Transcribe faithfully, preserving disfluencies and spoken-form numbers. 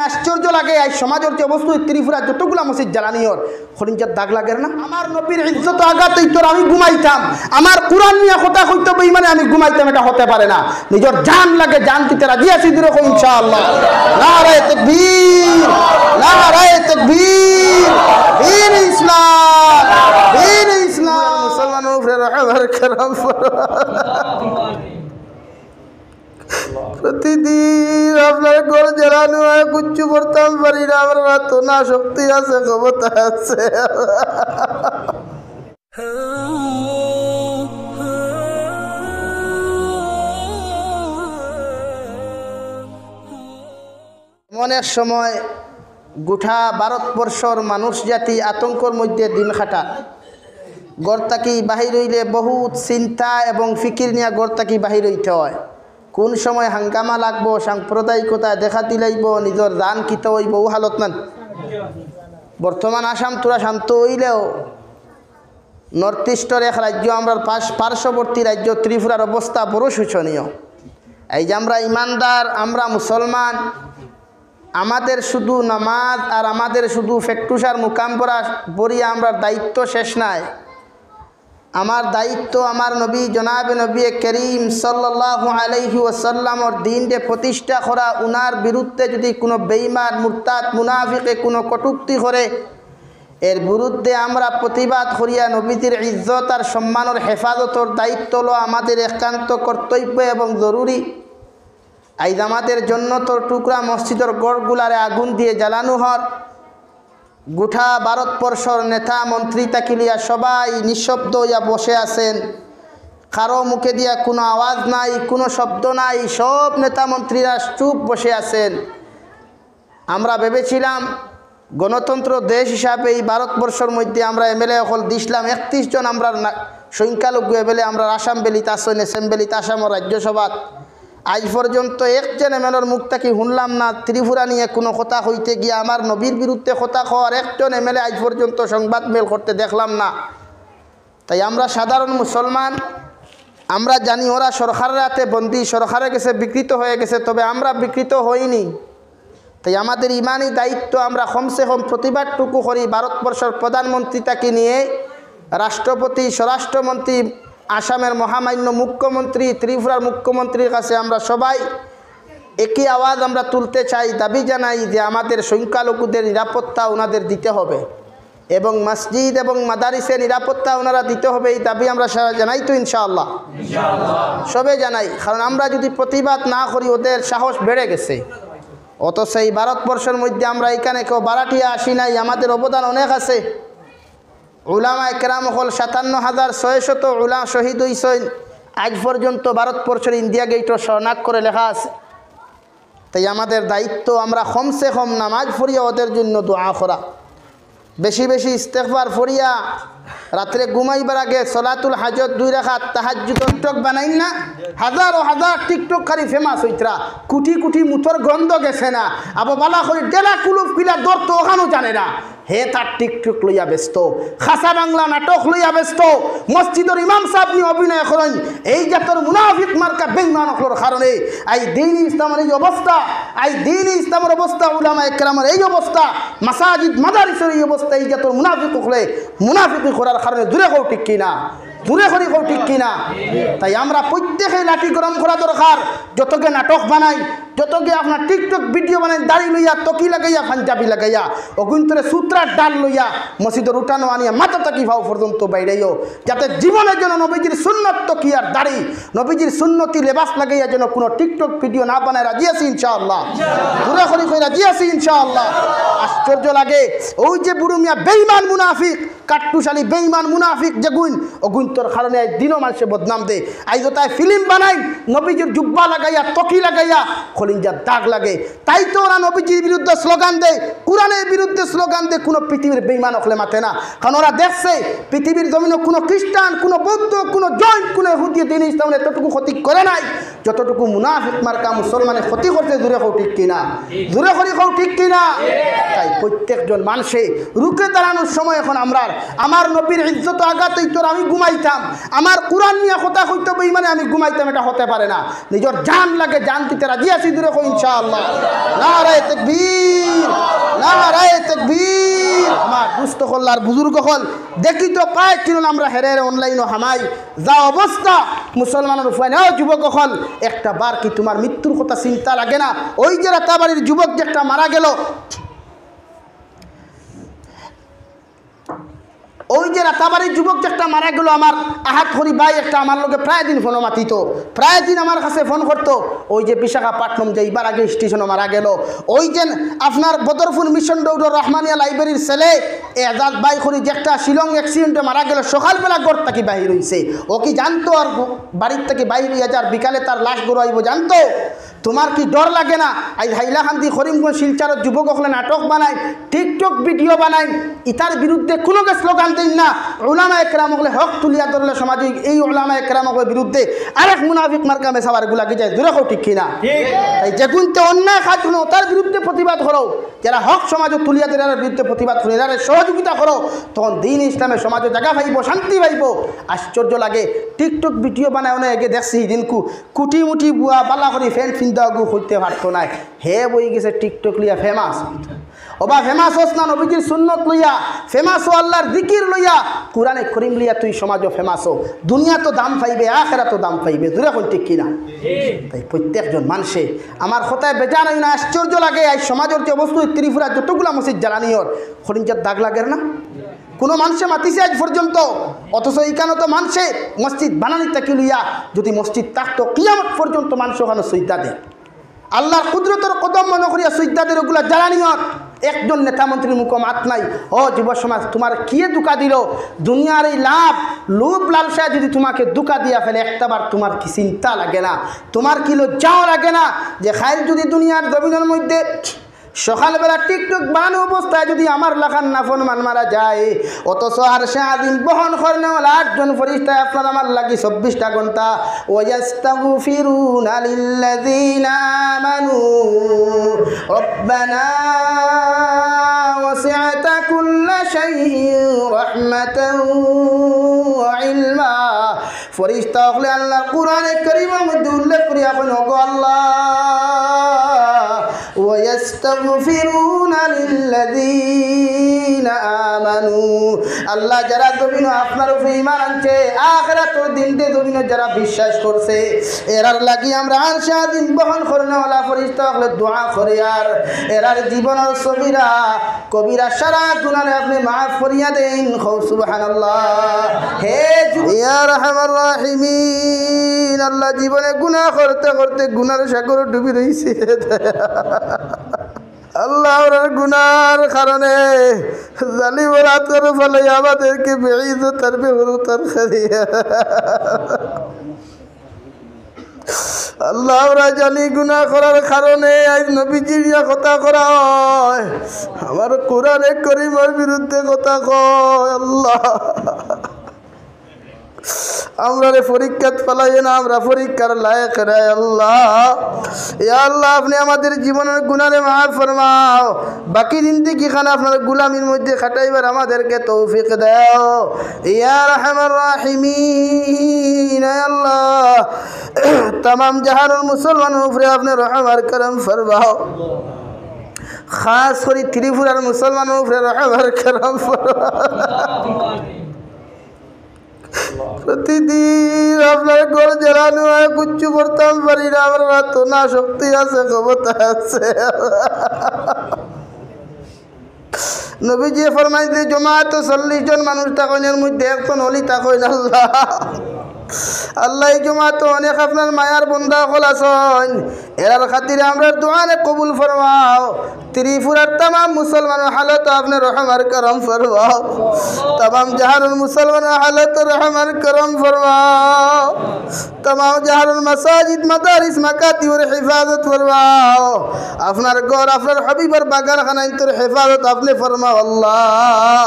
আশ্চর্য লাগে, এই সমাজর যে অবস্থা, ত্রিপুরা যতগুলা মসজিদ জ্বালানি অর, খলিঞ্জাত দাগ লাগের না? আমার নবীর ইজ্জত আঘাত অইতো, আমি ঘুমাইতাম। আমার কোরআন নিয়া কথা কইতো বেইমানে, আমি ঘুমাইতাম, এটা হতে পারে না। নিজর জান লাগে, জান দিতে রাজি আছি, জোরে কই ইনশাআল্লাহ। নারায়ে তাকবীর, নারায়ে তাকবীর। দ্বীন ইসলাম, দ্বীন ইসলাম। মুসলমানর উপরে রহম আর করম ফরমাও। প্রতিদিন আপনার ঘর জ্বালানো হয়, কিচ্ছু করতাম পারি না। আমার হাতো না শক্তি আছে, ক্ষমতা আছে। এমন এক সময় গোটা ভারতবর্ষর মানুষ জাতি আতঙ্কর মধ্যে দিন কাটার। ঘর থাকি বাহির অইলে বহুত চিন্তা এবং ফিকির নিয়া ঘর থাকি বাহির অইতে হয়। কোন সময় হাঙ্গামা লাগবো, সাম্প্রদায়িকতা দেখা দিলাইবো, নিজর জান কিতা অইবো, ও হালত নান। বর্তমান আসাম থুড়া শান্ত অইলেও নর্থ ইস্টর এক রাজ্য, আমরার পাশ-, পার্শ্ববর্তী রাজ্য ত্রিপুরার অবস্থা বড় শোচনীয়। এই যে আমরা ইমানদার, আমরা মুসলমান, আমাদের শুধু নামাজ আর আমাদের শুধু ফেট্টুসার মুকাম ভরা ভরিয়া আমরার দায়িত্ব শেষ নাই। আমার দায়িত্ব আমার নবী, জনাবে নবী করিম সাল্লাল্লাহু আলাইহি ওয়াসাল্লামর দ্বীনরে প্রতিষ্ঠা করা। উনার বিরুদ্ধে যদি কোনো বেঈমান, মুরতাদ, মুনাফিকে কোনো কটূক্তি করে, এর বিরুদ্ধে আমরা প্রতিবাদ করিয়া নবীজির ইজ্জত আর সম্মানর হেফাজতর দায়িত্ব লওয়া আমাদের একান্ত কর্তব্য এবং জরুরি। আইজ আমাদের জন্নতর টুকরা মসজিদর ঘরগুলারে আগুন দিয়ে জ্বালানো হর। গোটা ভারতবর্ষর নেতা মন্ত্রী থাকি লইয়া সবাই নিঃশব্দ অইয়া বসে আছেন। কারো মুখে দিয়া কোনো আওয়াজ নাই, কোনো শব্দ নাই, সব নেতা মন্ত্রীরা চুপ বসে আছেন। আমরা ভেবেছিলাম গণতন্ত্র দেশ হিসাবে এই ভারতবর্ষর মধ্যে আমরা এমএলএ অকল দিছলাম একত্রিশ জন, আমরা না-, সংখ্যালঘু এমএলএ আমরা আসাম ভ্যালিত আছইন, অ্যাসেম্বলিত আসামর রাজ্যসভাত। আজ পর্যন্ত একজন এমএলএর মুখ থাকি শুনলাম না ত্রিপুরা নিয়ে কোনো কথা কইতে গিয়া। আমার নবীর বিরুদ্ধে কথা কওয়ার একজন এমএলএ আজ পর্যন্ত সংবাদ মেল করতে দেখলাম না। তাই আমরা সাধারণ মুসলমান, আমরা জানি ওরা সরকারের হাতে বন্দী, সরকারের কাছে বিকৃত হয়ে গেছে, তবে আমরা বিকৃত হইনি। তাই আমাদের ইমানি দায়িত্ব, আমরা কমসে কম প্রতিবাদটুকু করি। ভারতবর্ষর প্রধানমন্ত্রী থাকি নিয়ে রাষ্ট্রপতি, স্বরাষ্ট্রমন্ত্রী, আসামের মহামান্য মুখ্যমন্ত্রী, ত্রিপুরার মুখ্যমন্ত্রীর কাছে আমরা সবাই একই আওয়াজ আমরা তুলতে চাই, দাবি জানাই যে আমাদের সংখ্যালঘুদের নিরাপত্তা ওনাদের দিতে হবে এবং মসজিদ এবং মাদারিসে নিরাপত্তা ওনারা দিতে হবে, এই দাবি আমরা সারা জানাই তো ইনশাআল্লাহ। সবে জানাই, কারণ আমরা যদি প্রতিবাদ না করি ওদের সাহস বেড়ে গেছে। অথচ এই ভারতবর্ষের মধ্যে আমরা এখানে কেউ বারাটিয়া আসি নাই, আমাদের অবদান অনেক আছে। উলামায়ে কেরাম অকল সাতান্ন হাজার ছয় শত উলা শহীদ হইছইন। আজ পর্যন্ত ভারতবর্ষর ইন্ডিয়া গেটও স্বর্ণাক্ষরে লেখা আছে। তাই আমাদের দায়িত্ব আমরা কমসে কম নামাজ পড়িয়া ওদের জন্য দোয়া করা, বেশি বেশি ইস্তেগফার পড়িয়া, রাত্রে ঘুমাইবার আগে সলাতুল হাজত দুই রাকাত তাহাজ্জুদ। টিকটক বানাইন না, হাজারো হাজার টিকটককারী ফেমাস হইতরা, কোটি কোটি মুতর গন্ধ গেছে না। আবো বালা করি ডেলা কুলুপ কিলা ধরতো ওখানও জানে না। হে তার টিকটক লইয়া ব্যস্ত, খাসা বাংলা নাটক লইয়া ব্যস্ত, মসজিদর ইমাম সাহেব নিয়ে অভিনয় করেন। এই জাতর মুনাফিক মার্কা বেঈমান অকলর কারণে আই দ্বীন ইসলামর এই অবস্থা, আই দ্বীন ইসলামর অবস্থা, উলামায়ে কেরামর এই অবস্থা, মাসাজিদ মাদারিসর এই অবস্থা, এই জাতর মুনাফিক অকলে মুনাফিকি করার কারণে। জুরে কও ঠিক কি না? জুরে করি কও ঠিক কি না? তাই আমরা প্রত্যেকে লাঠি গরম করা দরকার। যতগে নাটক বানাই, যতগে আপনার টিকটক ভিডিও বানাই, দাড়ি লইয়া, তকি লাগাইয়া, পাঞ্জাবি লাগাইয়া, অগুইন্তরে সুতরার ডাল লইয়া, মসজিদর উঠানো আনিয়া মাথা থাকি পাও পর্যন্ত বাইরাইও, যাতে জীবনের জন্য নবীজির সুন্নত তকি আর দাড়ি, নবীজির সুন্নতি লেবাস লাগাইয়া যেন কোনো টিকটক ভিডিও না বানায়। রাজি আছি ইনশাআল্লাহ? জুরে করি কই রাজি আছি ইনশাআল্লাহ? আশ্চর্য লাগে, ওই যে বুড়ো মিয়া বেঈমান মুনাফিক, কাট্টুশালী বেঈমান মুনাফিক যেগুইন, অগুইন্তর কারণে আজ দিনও মানুষে বদনাম দেয়। আইজ তাই ফিল্ম বানাই, নবীজির জুব্বা লাগাইয়া, তকি লাগাইয়া, খলিঞ্জার দাগ লাগে। তাই তো ওরা নবীজির বিরুদ্ধে স্লোগান দেয়, কোরআনের বিরুদ্ধে স্লোগান দেয়, কোনো পৃথিবীর বেঈমান অকলে মাতে না। কারণ ওরা দেখছে পৃথিবীর জমিনে কোনো খ্রিস্টান, কোনো বৌদ্ধ, কোনো জৈন, কোনো ইহুদি দ্বীন ইসলামের এতটুকু ক্ষতি করে নাই, যতটুকু মুনাফিক মার্কা মুসলমানে ক্ষতি করছে। জুরে কও ঠিক কি না? জুরে করি কও ঠিক কি না? তাই প্রত্যেকজন মানুষে রুখে দাঁড়ানোর সময় এখন আমরার। আমার নবীর ইজ্জত আঘাত অইতো, আমি ঘুমাইতাম। আমার কোরআন নিয়া কথা কইতো বেঈমানে, আমি ঘুমাইতাম, এটা হতে পারে না। নিজর জান লাগে, জান দিতে রাজি আছি। জুরে কও ইনশাআল্লাহ। নারায়ে তাকবীর। অকল আর বুজুর্গ অকল, দেখি তো প্রায় কিনুন আমরা হেরে হেরে অনলাইনও হামাই। যা অবস্থা মুসলমানর উপায় নাই। ও যুবক অকল, একটা বার কি তুমার মৃত্যুর কথা চিন্তা লাগে না? ওই যে রাতাবাড়ির যুবক যে একটা মারা গেল, ওই যে রাতাবাড়ির যুবক যে একটা মারা গেল, আমার আহাত করি ভাই একটা আমার লগে প্রায় দিন ফোনো মাতিত, প্রায় দিন আমার কাছে ফোন করতো। ওই যে বিশাখাপট্টনম যাইবার আগে স্টেশনো মারা গেল, ওই যে আপনার বদরপুর মিশন রোডর রহমানিয়া লাইব্রেরির ছেলে এজাজ ভাই করি যে একটা শিলং অ্যাক্সিডেন্টে মারা গেল, সকালবেলা ঘর থাকি বাহির হইছে। ও কি জানতো আর বাড়ির থাকি বাহির হইয়া যার বিকালে তার লাশ ঘরো আইবো জানতো? তুমার কি ডর লাগে না? আইজ হাইলাকান্দি, করিমগঞ্জ, শিলচরর যুবক অকলে নাটক বানাইন, TikTok ভিডিও বানাইন, ইতার বিরুদ্ধে কুনুগে স্লোগান দেইন না। উলামা একরাম অকলে হক তুলিয়া ধরলে সমাজে এই উলামা একরাম অকলর বিরুদ্ধে আরেক মুনাফিক মার্কা মেসাবার গুলাগি যায়, জোরে কও ঠিক কিনা? তাই যেগুনতে অন্যায় কাজ করো তার বিরুদ্ধে প্রতিবাদ করো, যারা হক সমাজে তুলিয়া ধরে এরার বিরুদ্ধে প্রতিবাদ করো, এরারে সহযোগিতা করো, তখন দ্বীন ইসলামে সমাজে জাগা পাইবো, শান্তি পাইবো। আশ্চর্য লাগে, TikTok ভিডিও বানায় অনেক আগে দেখছি হিদিনকু কুটি মুটি বুয়া বালা করি প্যান্ট ফিন্দা অগু করতে পারতো নায়। হে বই গেছে TikTok লইয়া ফেমাস। ওবা ফেমাস হস না নবীজির সুন্নত লইয়া, ফেমাস ও আল্লাহর জিকির লইয়া, কোরআনে করিম লইয়া তুই সমাজও ফেমাস ও। দুনিয়া তো দাম পাইবে, আখেরাতও দাম পাইবে। জোরে কও ঠিক কিনা? তাই প্রত্যেকজন মানুষে আমার কথায় বেজান অইও না, আশ্চর্য লাগে। এই সমাজর যে অবস্থা, ত্রিপুরা যতগুলা মসজিদ জ্বালানি অর, খরিঞ্জার দাগ লাগের না? কোনো মানুষে মাতিছে আজ পর্যন্ত? অথচ এইখানে তো মানুষে মসজিদ বানানি থাকি লইয়া যদি মসজিদ থাকতো, কিয়ামত পর্যন্ত মানুষ ওখানে সইদা দেয়। আল্লাহর কুদরতর কদম মনে করিয়া সইদা দের ওগুলা জ্বালানি অর। একজন নেতা মন্ত্রীর মুখো মাত নাই। ও যুব সমাজ, তুমার কিয়ে ধোঁকা দিল? দুনিয়ার এই লাভ, লোভ লালসায় যদি তুমাকে ধোঁকা দিয়া ফেলে, একটা বার তুমার কি চিন্তা লাগে না? তুমার কি লজ্জাও লাগে না যে কাইল যদি দুনিয়ার জমিনর মধ্যে সকালবেলা TikTok বানানো অবস্থায় যদি আমার লাখান নাফরমান মারা যায়, অথচ আরশে আজিম বহন করনেওয়ালা আটজন ফেরেশতায় আপনার আমার লাগি চব্বিশটা ঘন্টা, ويستغفرون للذين آمنوا ربنا وسعت كل شيء رحمة وعلما। ফেরেশতা অকলে আল্লাহর কোরআনে করিমর মধ্যে উল্লেখ করিয়া কইন, ওগো আল্লাহ, ويستغفرون للذين آمنوا। আল্লাহ, যারা জমিনো আপনার উপরে ঈমান আনছে, আখিরাতর দিনরে জমিনো যারা বিশ্বাস করছে, এরার লাগি আমরা আরশে আজিম বহন করনেওয়ালা ফেরেশতা অকলে দোয়া করি, আর এরার জীবনর সগিরা কবিরা সারা গুনারে আপনে মাফ করিয়া দেইন। কও সুবহানাল্লাহ। হে যু-, ইয়া আরহামার রাহিমিন, আল্লাহ জীবনে গুনা করতে করতে গুনার সাগরো ডুবি রইছি। আল্লাহ, আমরার গুনার কারণে জালিমর আতর ফলে আমাদেরকে বেইজ্জত আর বেহুরমত আর করিয়া আল্লাহ, আমরা জানি গুনা করার কারণে আইজ নবীজির ইয়া কথা করা অয়, আমার কোরআনে করিমর বিরুদ্ধে কথা কয়। আল্লাহ, আমরারে পরীক্ষাত ফালাইও না, আমরা পরীক্ষার লায়েক নায়। আল্লাহ, ইয়া আল্লাহ, আপনে আমাদের জীবনর গুনারে মাফ ফরমাও। বাকি জিন্দেগি খান আপনার গুলামির মধ্যে কাটাইবার আমাদেরকে তৌফিক দেও, ইয়া আরহামার রাহিমিন। ইয়া আল্লাহ, তামাম জাহানর মুসলমানর উপরে আপনে রহম আর করম ফরমাও, খাস করি ত্রিপুরার মুসলমানর উপরে রহম আর করম ফরমাও। প্রতিদিন আপনার ঘর জ্বালানো হয়, কিচ্ছু করতাম পারি না, আমার হাতো না শক্তি আছে, ক্ষমতা আছে। নবীজি ফরমাইন যে জমাতো চল্লিশ জন মানুষ থাকইন, এর মধ্যে একজন অলি থাকইন। আল্লাহ, আল্লাহ, এই জমাতো অনেক আপনার মায়ার বন্দা অকল আছইন, এরার খাতিরে আমরার দোয়ারে কবুল ফরমাও। ত্রিপুরার তামাম মুসলমানর হালত আপনে রহম আর করম ফরমাও। তামাম জাহানর মুসলমানর হালত রহম আর করম ফরমাও। তামাম জাহানর মাসাজিদ, মাদারিস, মাকাতিবর হেফাজত ফরমাও। আপনার ঘর, আপনার হাবিবর বাগান খানাইন্তর হেফাজত আপনে ফরমাও আল্লাহ।